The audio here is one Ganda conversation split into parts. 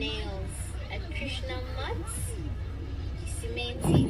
Nails at Krishna Mart, Kisimenti.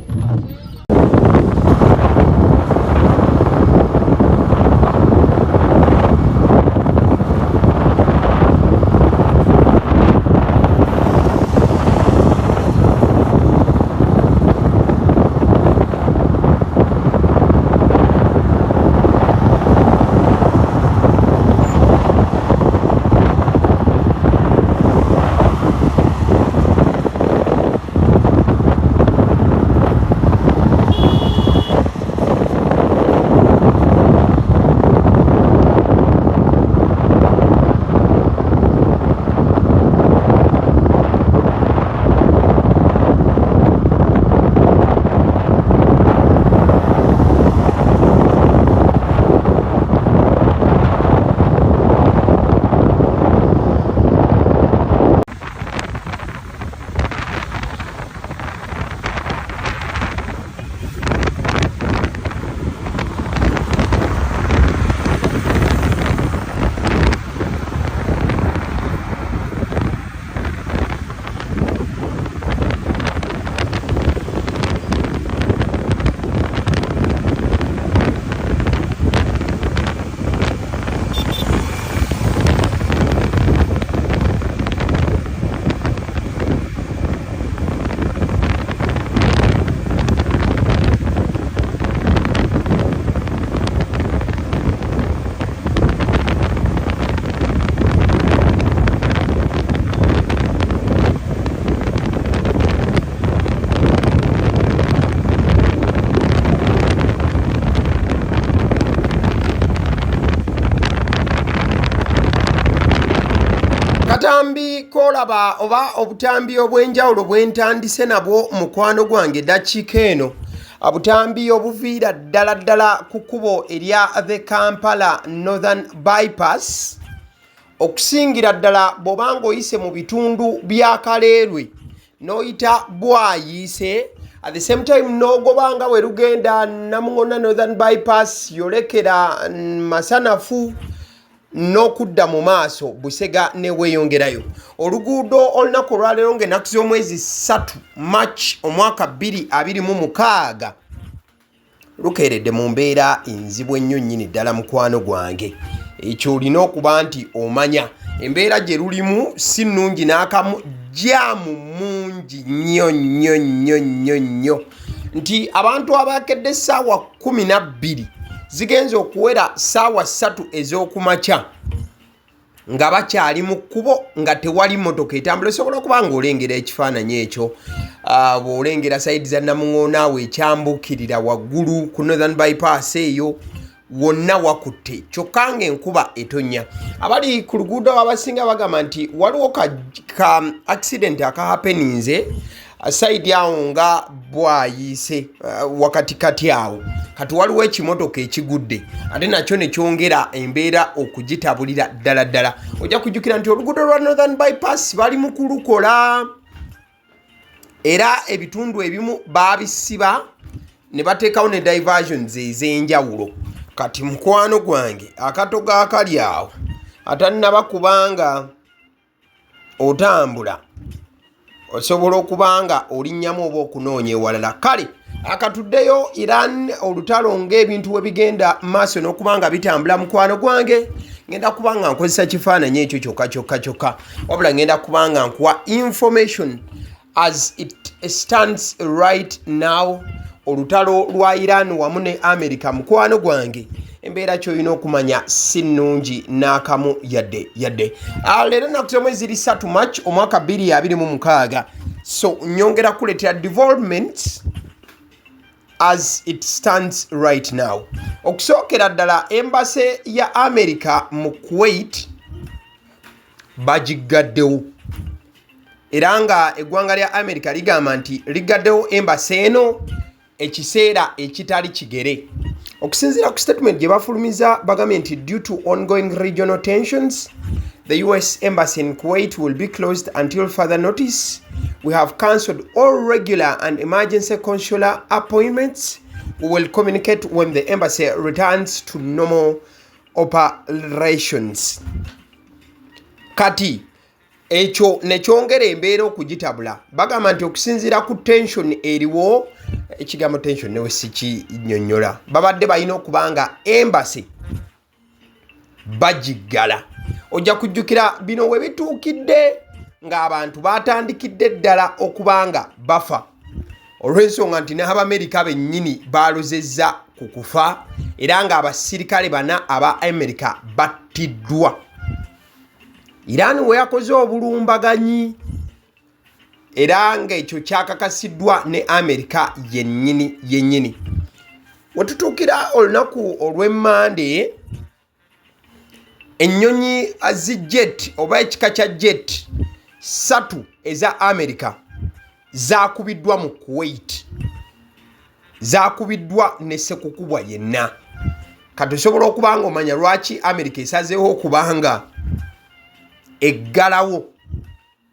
Katambi kolaba oba obutambi obw'enjawulo bwentandise nabwo mukwano gwange ddakiika eno, obutambi obuviira ddala ddala ku kkubo erya the Kampala Northern Bypass, okusingira ddala bw'oba ng'oyise mu bitundu bya Kaleerwe n'oyita Bwayiise, at the same time n'ogoba nga bwe lugenda Namuŋona Northern Bypass yolekera Masanafu n'okudda mu maaso Busega ne weeyongerayo. Oluguudo olunaku olwaleero ng'ennaku z'omwezi 3 March omwaka 2026 lukeeredde mu mbeera enzibu ennyo nnyini ddala mukwano gwange. Ekyo olina okuba nti omanya embeera gye lulimu si nnungi n'akamu, jaamu mungi nnyo nnyo nnyo nnyo nnyo nti abantu abakedde essaawa 12 zigenze okuwera ssaawa 3 ez'okumakya nga bakyali mu kkubo nga tewali mmotoka etambula. Osobola okuba ng'olengera ekifaananyi ekyo, bw'olengera sayidi za Namuŋoona awo ekyambukirira waggulu ku Northern Bypass eyo wonna wakutte, kyokka ng'enkuba etonnya. Abali ku luguudo abasinga bagamba nti waliwo ka accident akahapeninze sayidi awo nga Bwayiise, wakati kati awo kati waliwo ekimotoka ekigudde ate nakyo ne kyongera embeera okugitabulira ddala ddala. Ojja kujjukira nti oluguudo lwa Northern Bypass bali mu kulukola era ebitundu ebimu baabisiba ne bateekawo ne diversions ez'enjawulo. Kati mukwano gwange akatogo akali awo atannaba kubanga otambula osobola okuba nga olinnyamu oba okunoonya ewalala. Kale akatuddeyo Iran, olutalo ng'ebintu we bigenda maaso n'okuba nga bitambula, mukwano gwange ngenda kuba nga nkozesa kifaananyi ekyo kyokka kyokka kyokka, wabula ngenda kuba nga nkuwa information as it stands right now. Olutalo lwa Iran wamu ne America, mukwano gwange, embeera kyolina okumanya si nnungi n'akamu yadde yadde. Leero ennaku z'omwezi ziri 3 March omwaka 2026, so nyongera kukuleetera developments as it stands right now. Okusookera ddala, embassy ya America mu Kuwait bagiggaddewo, era nga eggwanga lya America ligamba nti liggaddewo embassy eno ekiseera ekitali kigere. Okusinziira ku statement gye bafulumiza, bagambye nti due to ongoing regional tensions, the US embassy in Kuwait will be closed until further notice. We have cancelled all regular and emergency consular appointments. We will communicate when the embassy returns to normal operations. Kati Ekyo ne kyongera embeera okugitabula. Bagamba nti okusinziira ku tension eriwo, ekigambo tension newe sikinyonnyola, babadde balina okuba nga embassy bagiggala. Ojja kujjukira bino we bituukidde ng'abantu baatandikidde ddala okuba nga bafa, olw'ensonga nti n'Abamerika bennyini baalozezza ku kufa, era ng'abasirikale bana aba Amerika battiddwa Iran we yakoze obulumbaganyi, era ng'ekyo kyakakasiddwa ne Amerika yennyini yennyini. We tutuukira olunaku olw'Emmande, ennyonyi zi jet oba ekika kya jet ssatu eza Amerika zaakubiddwa mu Kuwait, zaakubiddwa ne ssekukubwa yenna. Kati osobola okuba nga omanya lwaki Amerika esazeewo okuba nga eggalawo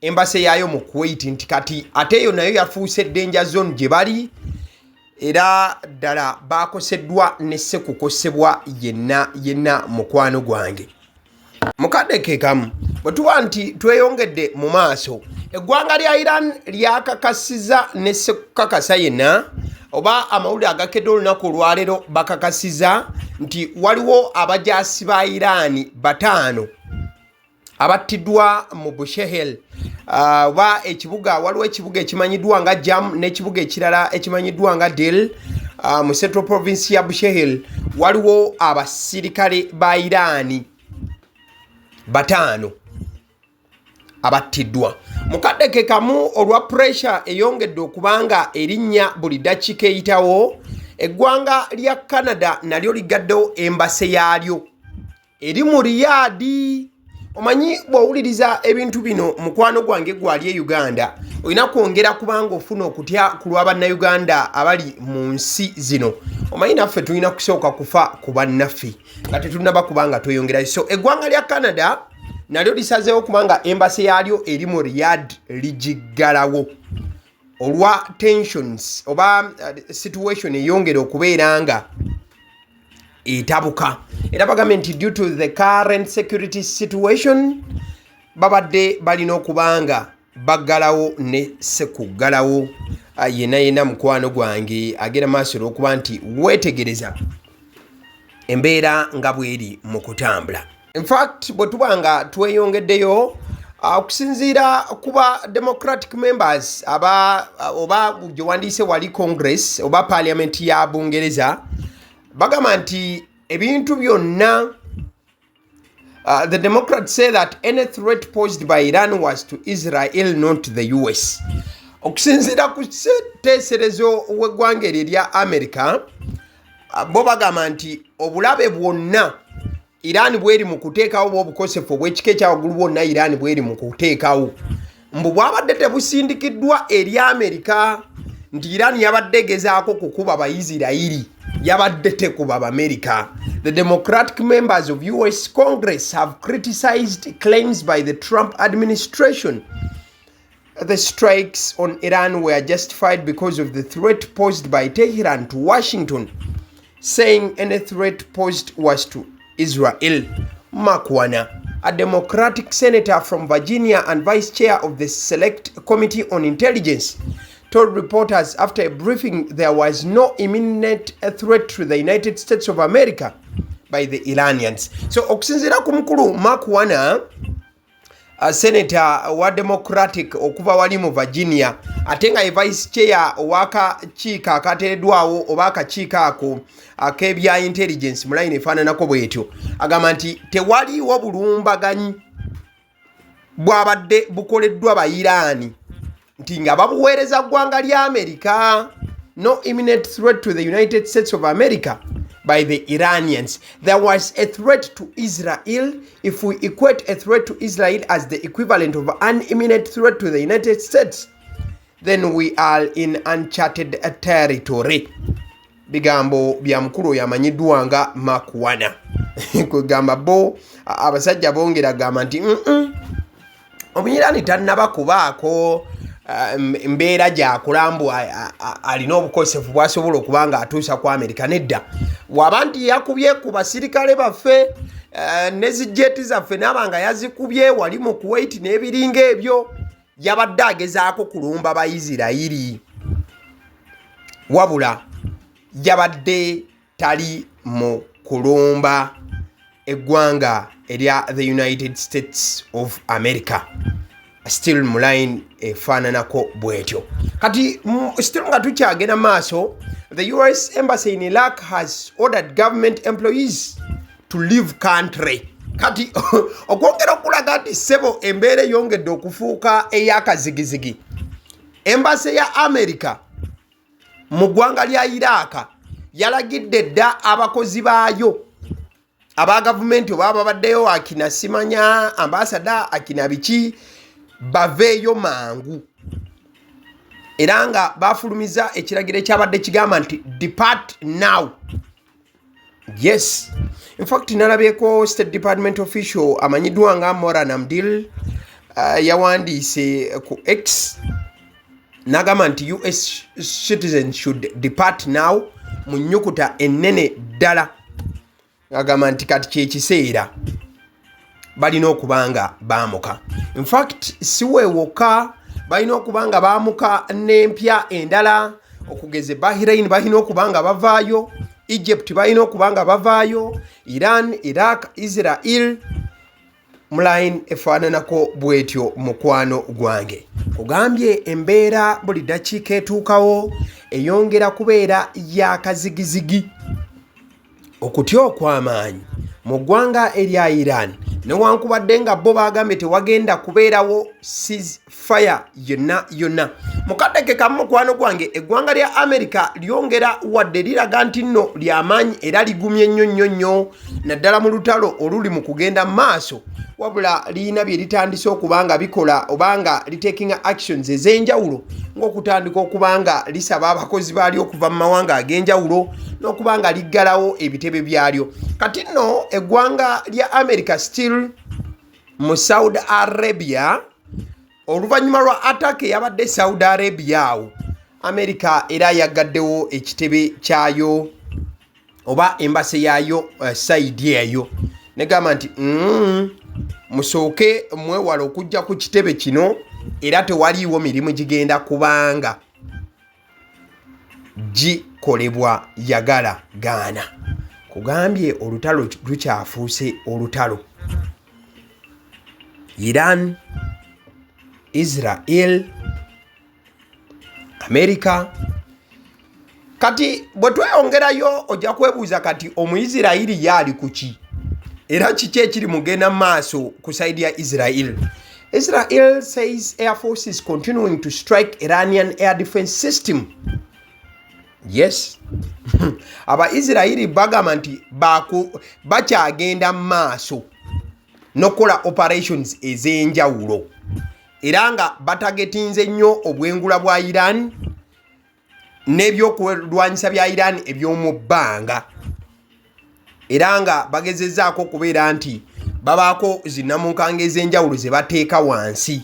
embassy yaayo mu Kuwait, nti kati ate eyo nayo yafuuse danger zone gye bali, era ddala baakoseddwa ne ssekukosebwa yenna yenna. Mukwano gwange, mukadde ke kamu bwe tuba nti tweyongedde mu maaso, eggwanga lya Iran lyakakasiza ne ssekukakasa yenna, oba amawulire agakedde olunaku olwaleero bakakasiza nti waliwo abajaasi ba Iran 5 abattiddwa mu Bushehel, oba ekibuga, waliwo ekibuga ekimanyiddwa nga Jam n'ekibuga ekirala ekimanyiddwa nga Dil, mu Central Province ya Bushehel. Waliwo abasirikale ba Iraani 5 abattiddwa. Mukadde ke kamu, olwa pressure eyongedde okubanga erinnya buli ddakiika eyitawo, eggwanga lya Canada nalyo ligaddewo embassy yaalyo eri mu Riyaadi. Omanyi bw'owuliriza ebintu bino, mukwano gwange gwali e Uganda, olina kwongera kubanga ofuna okutya ku lwa Bannayuganda abali mu nsi zino. Omanyi naffe tulina kusooka kufa ku bannaffe nga tetunnaba kubanga tweyongerayo. So eggwanga lya Canada nalyo lisazeewo kubanga embassy yaalyo eri mu Riyadh ligiggalawo olwa tensions oba situation eyongera okubeera nga etabuka, era bagambye nti due to the current security situation babadde balina okubanga baggalawo ne sekuggalawo. Yenna yenna mukwano gwange agenda maaso olw'okuba nti weetegereza embeera nga bweri mu kutambula. Infact, bwe tuba nga tweyongeddeyo, okusinziira kuba Democratic members aba oba gye wandiise wali Congress oba Parliament ya Bungereza, bagamba nti ebintu byonna, the Democrats say that any threat posed by Iran was to Israel, not the US. Okusinziira ku sseteeserezo w'eggwanga eryo erya America, bo bagamba nti obulabe bwonna Iran bweri mu kuteekawo, bwa obukosefu obw'ekika ekyawaggulu bwonna Iran bweri mu kuteekawo, mbu bwabadde tebusindikiddwa eri Amerika, nti Iran yabadde egezaako kukuba Baisirairi, yabadde tekuba Bamerika. The Democratic members of US Congress have criticized claims by the Trump administration the strikes on Iran were justified because of the threat posed by Tehran to Washington, saying any threat posed was to Israel. Mark Warner, a Democratic senator from Virginia and vice chair of the Select Committee on Intelligence, told reporters after a briefing there was no imminent threat to the United States of America by the Iranians. So okusinziira ku mukulu Mark Warner, senator wa Democratic okuva wali mu Virginia, ate nga ye vice chair ow'akakiiko akateereddwawo oba akakiiko ako ak'ebya intelligence mu layini efaananako bw'etyo, agamba nti tewaliiwo bulumbaganyi bwabadde bukoleddwa Bayiraani nti nga babuweereza ggwanga lya Amerika. No imminent threat to the United States of America by the Iranians. There was a threat to Israel. If we equate a threat to Israel as the equivalent of an imminent threat to the United States, then we are in uncharted territory. Bigambo bya mukulu oyo amanyiddwa nga Mark Warner. Kwegamba bo abasajja bongera gamba nti Omuyirani tannaba kubaako mbeera gyakola mbu alina obukosefu bwasobola okuba nga atuusa ku Amerika. Nedda, waba nti yakubye ku basirikale baffe, Ne zi jet zaffe naaba nga yazikubye wali mu Kuwait n'ebiringa ebyo. Yabadde agezaako kulumba Baisirairi, wabula yabadde tali mu kulumba eggwanga erya the United States of America. Still mu line efaananako bwetyo. Kati still nga tukyagenda maaso, the US Embassy in Iraq has ordered government employees to leave country. Kati okwongera okulaga nti ssebo embeera eyongedde okufuuka ey'akazigizigi, embassy ya America mu ggwanga lya Iraaka yalagidde dda abakozi baayo aba gavumenti oba babaddeyo, akina simanya ambassador, akina biki, baveeyo mangu, era nga bafulumiza ekiragiro ekyabadde kigamba nti "Depart now." Yes, in fact nalabyeko State Department official amanyiddwa nga Mora Namdil, yawandiise ku X n'agamba nti "US citizens should depart now" mu nnyukuta ennene ddala, agamba nti kati kyekiseera balina okuba nga baamuka. In fact si weewokka, balina okuba nga baamuka n'empya endala, okugeza Bahrain balina okuba nga bavaayo, Egypt balina okuba nga bavaayo, Iran, Iraq, Israel, mu line efaananako bwetyo. Mukwano gwange, kugambye embeera buli ddakiika etuukawo eyongera kubeera yakazigizigi. Okutya okw'amaanyi mu ggwanga erya Iran, newankubadde nga bo bagambye tewagenda kubeerawo ceasefire yonna yonna. Mukadde ke kamu, mukwano gwange, eggwanga lya America lyongera wadde liraga nti nno lyamaanyi era ligumye nnyo nnyo nnyo, naddala mu lutalo oluli mu kugenda mu maaso, wabula liyina bye litandise okuba nga bikola oba nga litakinga actions ez'enjawulo, ng'okutandika okuba nga lisaba abakozi baalyo okuva mu mawanga ag'enjawulo n'okuba nga liggalawo ebitebe byalyo. Kati nno eggwanga lya America still mu Saudi Arabia, oluvannyuma lwa attack eyabadde Saudi Arabia awo, America era yaggaddewo ekitebe kyayo oba embassy yaayo side eyo, negamba nti musooke mwewala okujja ku kitebe kino, era tewaliiwo mirimu gigenda kubanga gikolebwa. Yagala gaana, kugambye olutalo lukyafuuse olutalo. Iran, Israel, America. Kati bwe tweyongerayo, ojja kwebuuza kati Omuisirairi ye ali ku ki, era kiki ekiri mugenda maaso ku side ya Israel? Israel says air force is continuing to strike Iranian air defense system. Yes, Abaisirairi bagamba nti bakyagenda mu maaso n'okukola operations ez'enjawulo, era nga batagetinze nnyo obwengula bwa Iran n'ebyokulwanyisa bya Iran eby'omu bbanga, era nga bagezezzaako okubeera nti babaako zinnamunkanga ez'enjawulo ze bateeka wansi.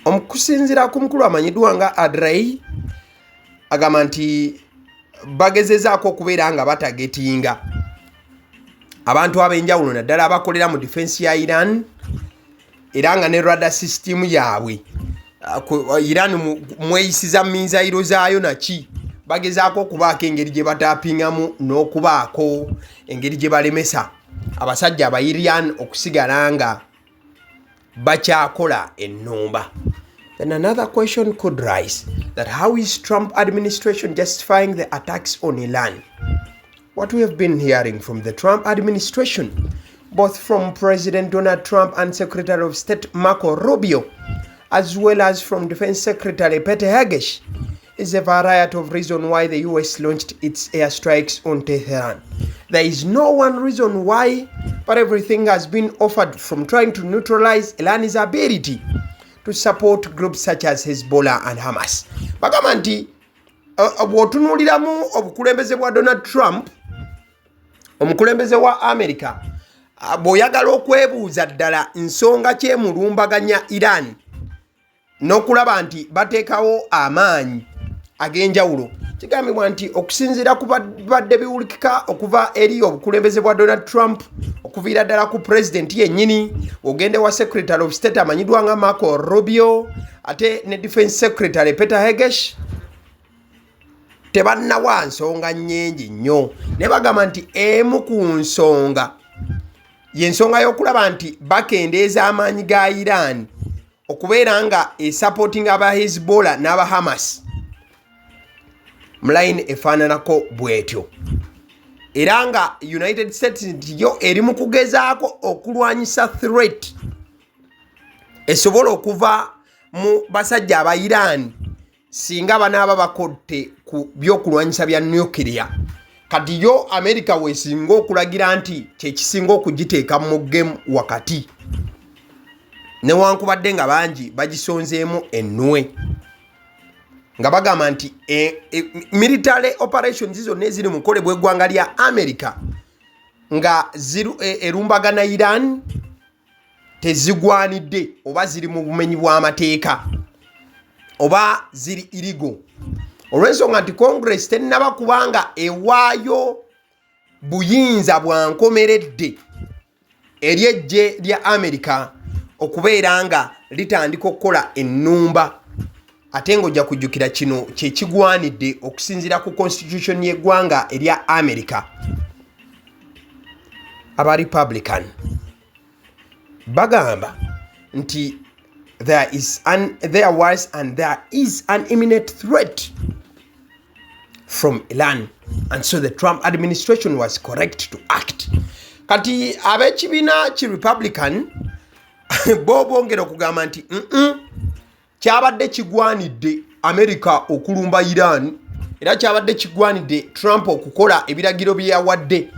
Omukusinziira ku mukulu amanyiddwa nga Adrei, agamba nti bagezezaako okubeera nga batagetinga abantu ab'enjawulo, naddala abakolera mu defense ya Iran, era nga ne radar system yaabwe Iran mweyisiza missile zaayo naki, bagezaako okubaako engeri gye batapingamu n'okubaako engeri gye balemesa abasajja aba Iran okusigala nga bakyakola ennumba. Then another question could rise that how is Trump administration justifying the attacks on Iran? What we have been hearing from the Trump administration, both from President Donald Trump and Secretary of State Marco Rubio, as well as from Defense Secretary Pete Hegseth, is a variety of reasons why the US launched its airstrikes on Tehran. There is no one reason why, but everything has been offered, from trying to neutralize Iran's ability to support groups such as Hezbollah and Hamas. Bagamba nti bw'otunuuliramu obukulembeze bwa Donald Trump, omukulembeze wa America, bw'oyagala okwebuuza ddala nsonga kyemulumbaganya Iran n'okulaba nti bateekawo amaanyi ag'enjawulo, Kigambibwa nti okusinziira ku bibadde biwulikika okuva eri obukulembeze bwa Donald Trump, okuviira ddala ku pulezidenti yennyini, ogende wa Secretary of State amanyiddwa nga Marco Rubio, ate ne Defense Secretary Peter Hegesh, tebannawa nsonga nnyingi nnyo, naye bagamba nti emu ku nsonga y'ensonga y'okulaba nti bakendeeza amaanyi ga Iran okubeera nga esupportinga aba Hezbollah n'aba Hamas mu line efaananako bw'etyo, era nga United States nti yo eri mu kugezaako okulwanyisa threat esobola okuva mu basajja aba Iran singa banaaba bakotte ku byokulwanyisa bya nuclear. Kati yo America wesinga okulagira nti kyekisinga okugiteeka mu game wakati, newankubadde nga bangi bagisonzeemu ennwe nga bagamba nti military operations zonna eziri mu kukolebwa eggwanga lya America nga erumbagana Iran tezigwanidde, oba ziri mu bumenyi bw'amateeka, oba ziri illegal, olw'ensonga nti Congress tennaba kubanga ewaayo buyinza bwa nkomeredde eri eggye lya America okubeera nga litandika okukola ennumba. Ate ng'ojja kujjukira kino kyekigwanidde okusinziira ku constitution y'eggwanga erya America. Aba Republican bagamba nti there was and there is an imminent threat from Iran, and so the Trump administration was correct to act. Kati ab'ekibiina ki Republican bo bongera okugamba nti kyabadde kigwanidde America okulumba Iran, era kyabadde kigwanidde Trump okukola ebiragiro bye yawadde,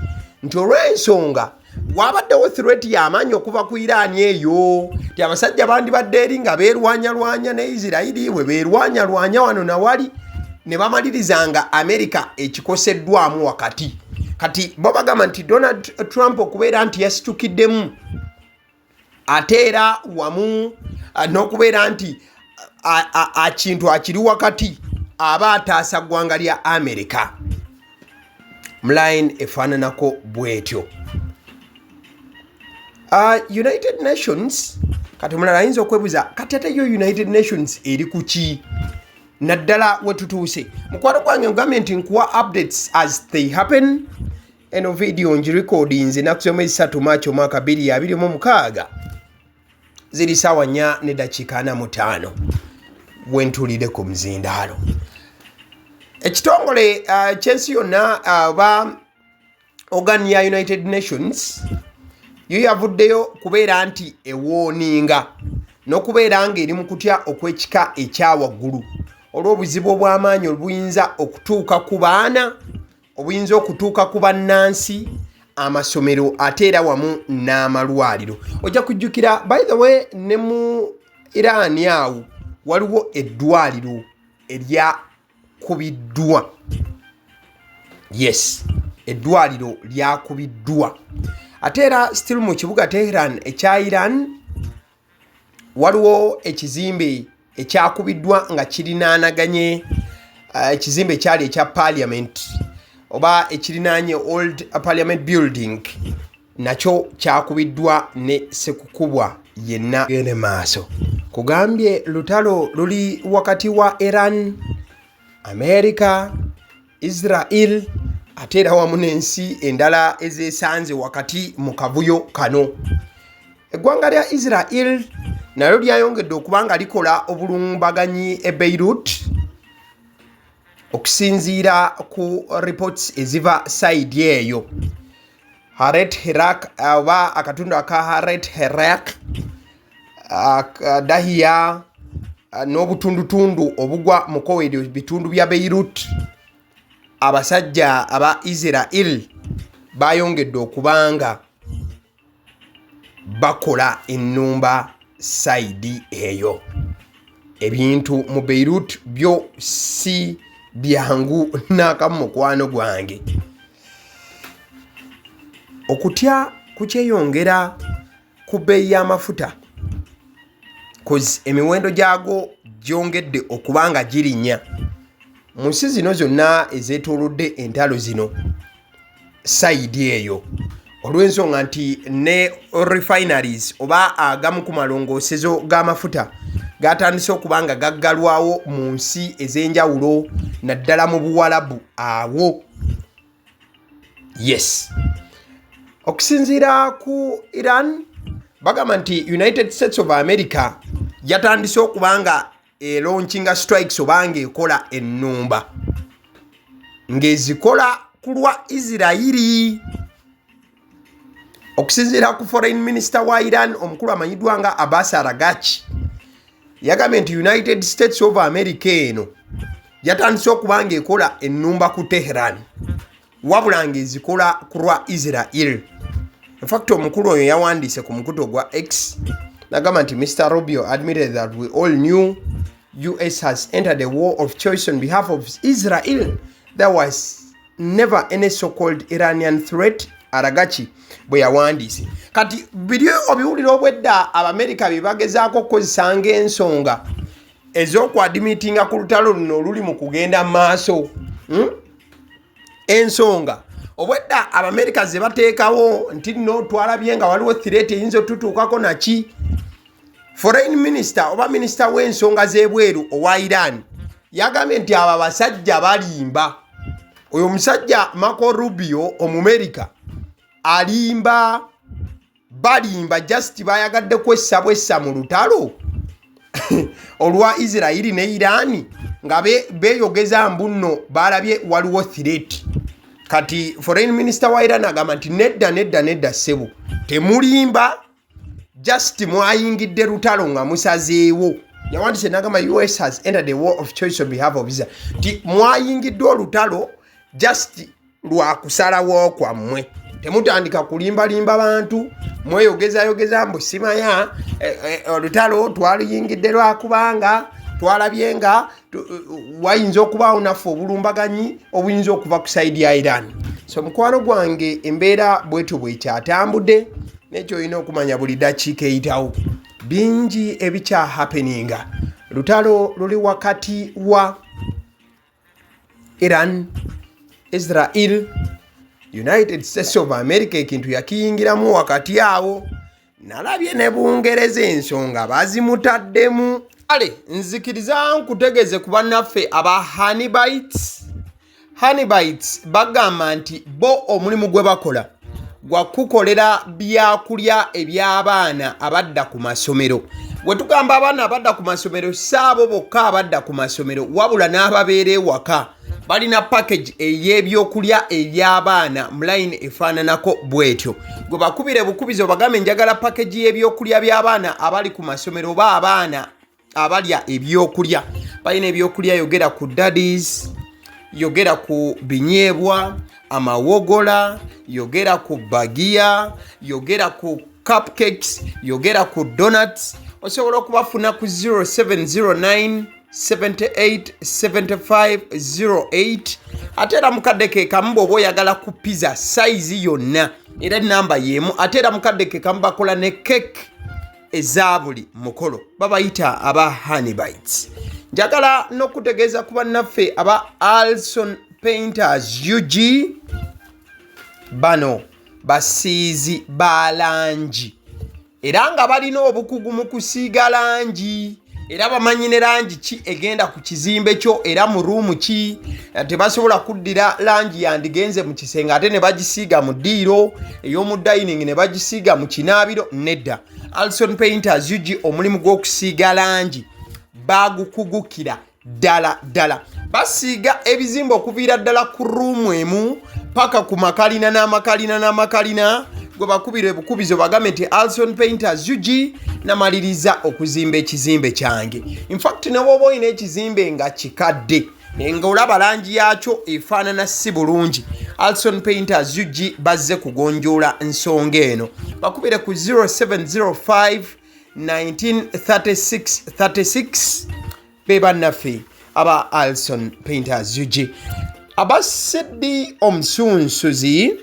nti olw'ensonga wabaddewo threat y'amaanyi okuva ku Iran eyo, ti abasajja bandibadde eri nga beerwanyalwanya ne Isirairi, bwe beerwanyalwanya wano nawali ne bamaliriza nga America ekikoseddwamu wakati. Kati bo bagamba nti Donald Trump okubeera nti yasitukiddemu, ate era wamu n'okubeera nti akintu akiri wakati, aba ataasa ggwanga lya America mu line efaananako bwetyo. United Nations, kati omulala ayinza okwebuuza, kati ate yo United Nations eri ku ki, naddala wetutuuse? Mukwano gwange, ngambye nti nkuwa updates as they happen. Eno video ngirecordinze ennaku z'omwezi 3 Maaki omwaka 2026, ziri saawa 4:45 wentulire ku muzindaalo. Ekitongole kyensi yonna oba organ ya United Nations yo yavuddeyo kubeera nti ewarninga n'okubeera ng'eri mu kutya okw'ekika ekyawaggulu olw'obuzibu obw'amaanyi obuyinza okutuuka ku baana, obuyinza okutuuka ku bannansi, amasomero, ate era wamu n'amalwaliro. Ojja kujjukira, by the way, ne mu Iran awo waliwo eddwaliro eryakubiddwa. Yes, eddwaliro lyakubiddwa. Ate era still mu kibuga Tehran ekya Iran waliwo ekizimbe ekyakubiddwa nga kirinaanaganye ekizimbe ekyali ekya parliament oba ekirinaanye Old Parliament Building, nakyo kyakubiddwa ne sekukubwa yenna. Gende maaso, kugambye lutalo luli wakati wa Iran, America, Israel, ate era wamu n'ensi endala ezeesanze wakati mu kavuyo kano. Eggwanga lya Israel nalyo lyayongedde okuba nga likola obulumbaganyi e Beirut. Okusinziira ku reports eziva side eyo, Haret Herak oba akatundu aka Haret Herak, Dahiya n'obutundutundu obugwa mu koweryo bitundu bya Beirut, abasajja aba Israel bayongedde okubanga bakola ennumba side eyo. Ebintu mu Beirut byo si byangu n'akamu. Mukwano gwange, okutya kukyeyongera ku bbeeyi y'amafuta, 'cause emiwendo gyago gyongedde okuba nga girinnya. Mu nsi zino zonna ezeetoolodde entalo zino sayidi eyo olw'ensonga nti ne refineries oba agamu ku malongoosezo g'amafuta gatandise okuba nga gaggalwawo mu nsi ez'enjawulo naddala mu Buwalabu awo. Yes, okusinziira ku Iran bagamba nti United States of America yatandise okuba nga elaunchinga strikes oba nga ekola ennumba ng'ezikola ku lwa Isirayiri. Okusinziira ku foreign minister wa Iran omukulu amanyiddwa nga Abbas Aragachi, yagambye nti United States of America eno yatandise okuba ng'ekola ennumba ku Tehran, wabula ng'ezikola ku lwa Israel. Infact omukulu oyo yawandiise ku mukutu ogwa X nagamba nti Mr Rubio admitted that we all knew US has entered a war of choice on behalf of Israel. There was never any so-called Iranian threat. Aragachi bwe yawandiise. Kati biri obiwulira obwedda Abamerika bye bagezaako okukozesa ng'ensonga ez'okwadimitinga ku lutalo luno oluli mu kugenda mu maaso, Ensonga obwedda Abamerika ze bateekawo nti nno twalabye nga waliwo threat eyinza otutuukako naki. Foreign minister oba minisita w'ensonga z'ebweru owa Iran yagambye nti abo abasajja balimba. Oyo omusajja Marco Rubio Omumerika alimba, balimba, just bayagadde kwessa bwessa mu lutalo olwa Isirairi ne Irani nga beeyogeza mbu nno balabye waliwo threat. Kati foreign minister wa Iran agamba nti nedda, nedda, nedda ssebo, temulimba, just mwayingidde lutalo nga musazeewo. Yawandise nagamba US has entered a war of choice on behalf of Israel, nti mwayingidde olutalo just lwakusalawo kwammwe. Temutandika kulimbalimba bantu mweyogezayogeza mbu simanya olutalo twaluyingidde lwakubanga twalabye nga wayinza okubaawo naffe obulumbaganyi obuyinza okuva ku sayidi ya Iran. So mukwano gwange, embeera bwetyo bwekyatambudde, nekyolina okumanya buli dakiika eyitawo bingi ebikyahappeninga. Lutalo luli wakati wa Iran, Israel, United States of America ekintu yakiyingiramu wakati awo. Nalabye ne Bungereza ensonga bazimutaddemu. Kale nzikiriza nkutegeeze ku bannaffe aba Honeybites. Honeybites bagamba nti bo omulimu gwe bakola gwa kukolera byakulya eby'abaana abadda ku masomero. Bwe tugamba abaana abadda ku masomero, si abo bokka abadda ku masomero, wabula n'ababeera ewaka. Balina package ey'ebyokulya eby'abaana mu line efaananako bw'etyo. Gwe bakubire bukubizi obagambe njagala package y'ebyokulya by'abaana abali ku masomero oba abaana abalya ebyokulya. Balina ebyokulya, yogera ku daddies, yogera ku binyeebwa, amawogola, yogera ku bagiya, yogera ku cupcakes, yogera ku donuts. Osobola okubafuna ku 0709 78 75 08. Ate era mukadde ke kamu bw'oba oyagala ku pizza sayizi yonna, era enamba y'emu. Ate era mukadde ke kamu bakola ne cake eza buli mukolo. Babayita aba Honeybites. Njagala n'okutegeeza ku bannaffe aba Alson Painters UG. Bano basiizi ba langi era nga balina obukugu mu kusiiga langi, era bamanyi ne langi ki egenda ku kizimbe kyo era mu ruumu ki. Tebasobola kuddira langi yandigenze mu kisenge ate ne bagisiiga mu ddiiro ey'omu dining, ne bagisiiga mu kinaabiro. Nedda, Alson Painters UG omulimu gw'okusiiga langi bagukugukira ddala ddala. Basiiga ebizimbe okuviira ddala ku ruumu emu paka ku makalina n'amakalina n'amakalina. Gwe bakubira ebukubizo bagambe nti Alson Painters UG namaliriza okuzimba ekizimbe kyange. Infact ne bw'oba olina ekizimbe nga kikadde nga olaba langi yaakyo efaanana si bulungi, Alson Painters UG bazze kugonjoola nsonga eno. Bakubire ku 0705 1936 36. Be bannaffe aba Alson Painters UG. Abasiddi omusunsuzi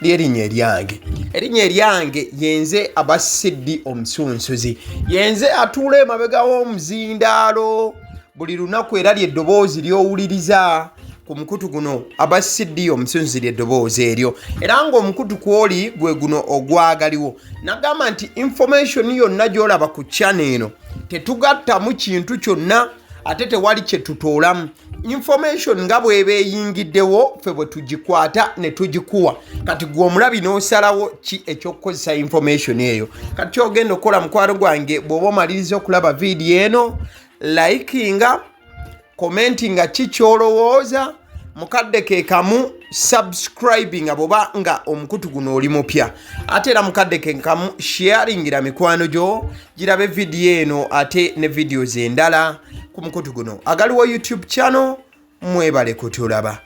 lyerinnya eryange, erinnya eryange yenze Abasiddi omusunsuzi, yenze atuula emabega w'omuzindaalo. Buli lunaku era lyeddoboozi ly'owuliriza ku mukutu guno aba cd omusunzi lyeddoboozi eryo, era ng'omukutu kwoli gwe guno ogwagaliwo. Nagamba nti information yonna gy'olaba ku channel eno tetugattamu kintu kyonna, ate tewali kye tutoolamu. Information nga bw'eba eyingiddewo, ffe bwe tugikwata ne tugikuwa. Kati gwe omulabi n'osalawo ki ekyokukozesa information eyo. Kati kyogenda okukola, mukwano gwange, bw'oba omaliriza okulaba vidiyo eno, likinga, commentinga ki kyolowooza, mukadde ke kamu subscribinga bw'oba nga omukutu guno oli mupya, ate era mukadde ke kamu sharingira mikwano gyo girabe vidiyo eno ate ne videos endala ku mukutu guno agaliwo YouTube channel. Mwebale kutulaba.